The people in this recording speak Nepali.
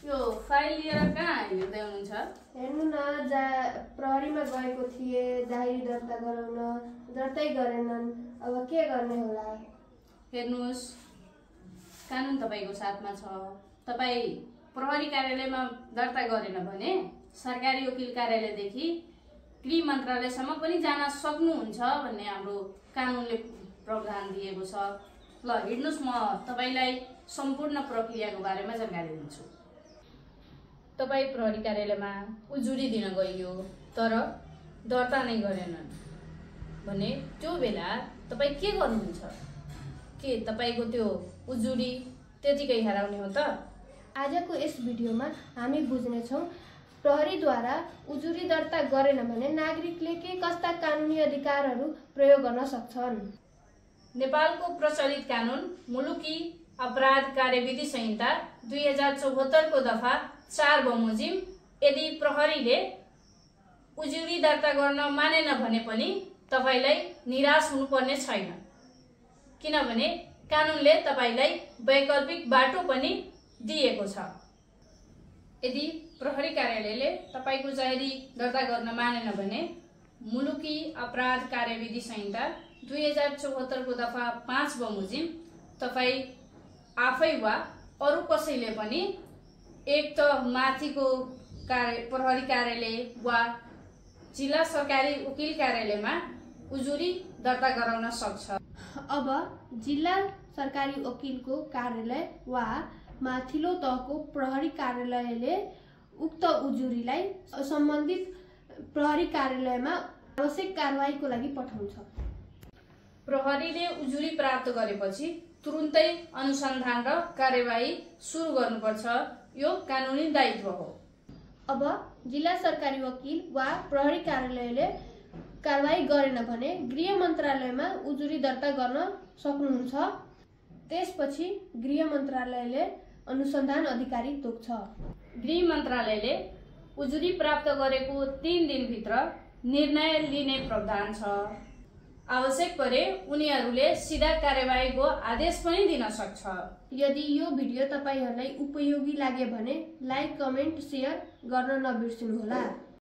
त्यो फाइल लिएर कहाँ हिँड्दै हुनुहुन्छ? हेर्नु न, प्रहरीमा गएको थिए डायरी दर्ता गराउन, दर्तै गरेनन्। अब के गर्ने होला? हेर्नुहोस्, कानुन तपाईको साथमा छ। तपाई प्रहरी कार्यालयमा दर्ता गरेन भने सरकारी वकिल कार्यालयदेखि गृह मन्त्रालयसम्म पनि जान सक्नुहुन्छ भन्ने हाम्रो कानुनले प्रावधान दिएको छ। ल हिँड्नुस्, म तपाईलाई सम्पूर्ण प्रक्रियाको बारेमा जानकारी दिन्छु। तपाई प्रहरी कार्यालयमा उजुरी दिन गइयो तर दर्ता नै गरेनन् भने त्यो बेला तपाई के गर्नुहुन्छ? के तपाईको त्यो उजुरी त्यतिकै हराउने हो त? आजको यस भिडियोमा हामी बुझ्नेछौँ प्रहरीद्वारा उजुरी दर्ता गरेन भने नागरिकले के कस्ता कानुनी अधिकारहरू प्रयोग गर्न सक्छन्। नेपालको प्रचलित कानुन मुलुकी अपराध कार्यविधि संहिता 2074 को दफा 4 बमोजिम यदि प्रहरीले उजुरी दर्ता गर्न मानेन भने पनि तपाईलाई निराश हुनुपर्ने छैन, किनभने कानुनले तपाईलाई वैकल्पिक बाटो पनि दिएको छ। यदि प्रहरी कार्यालयले तपाईको जाहेरी दर्ता गर्न मानेन भने मुलुकी अपराध कार्यविधि संहिता 2074 को दफा 5 बमोजिम तपाई आफै वा अरु कसैले पनि एक त माथिको प्रहरी कार्यालय वा जिल्ला सरकारी वकिल कार्यालयमा उजुरी दर्ता गराउन सक्छ। अब जिल्ला सरकारी वकिलको कार्यालय वा माथिल्लो तहको प्रहरी कार्यालयले उक्त उजुरीलाई सम्बन्धित प्रहरी कार्यालयमा आवश्यक कारबाहीको लागि पठाउँछ। प्रहरीले उजुरी प्राप्त गरेपछि तुरुन्तै अनुसन्धान र कार्यवाही सुरु गर्नुपर्छ। यो कानुनी दायित्व हो। अब जिल्ला सरकारी वकिल वा प्रहरी कार्यालयले कारबाही गरेन भने गृह मन्त्रालयमा उजुरी दर्ता गर्न सक्नुहुन्छ। त्यसपछि गृह मन्त्रालयले अनुसन्धान अधिकारी तोक्छ। गृह मन्त्रालयले उजुरी प्राप्त गरेको 3 दिनभित्र निर्णय लिने प्रावधान छ। आवश्यक परे उनीहरूले सिधा कार्यवाहीको आदेश पनि दिन सक्छ। यदि यो भिडियो तपाईहरूलाई उपयोगी लागे भने लाइक, कमेन्ट, शेयर गर्न नबिर्सनुहोला।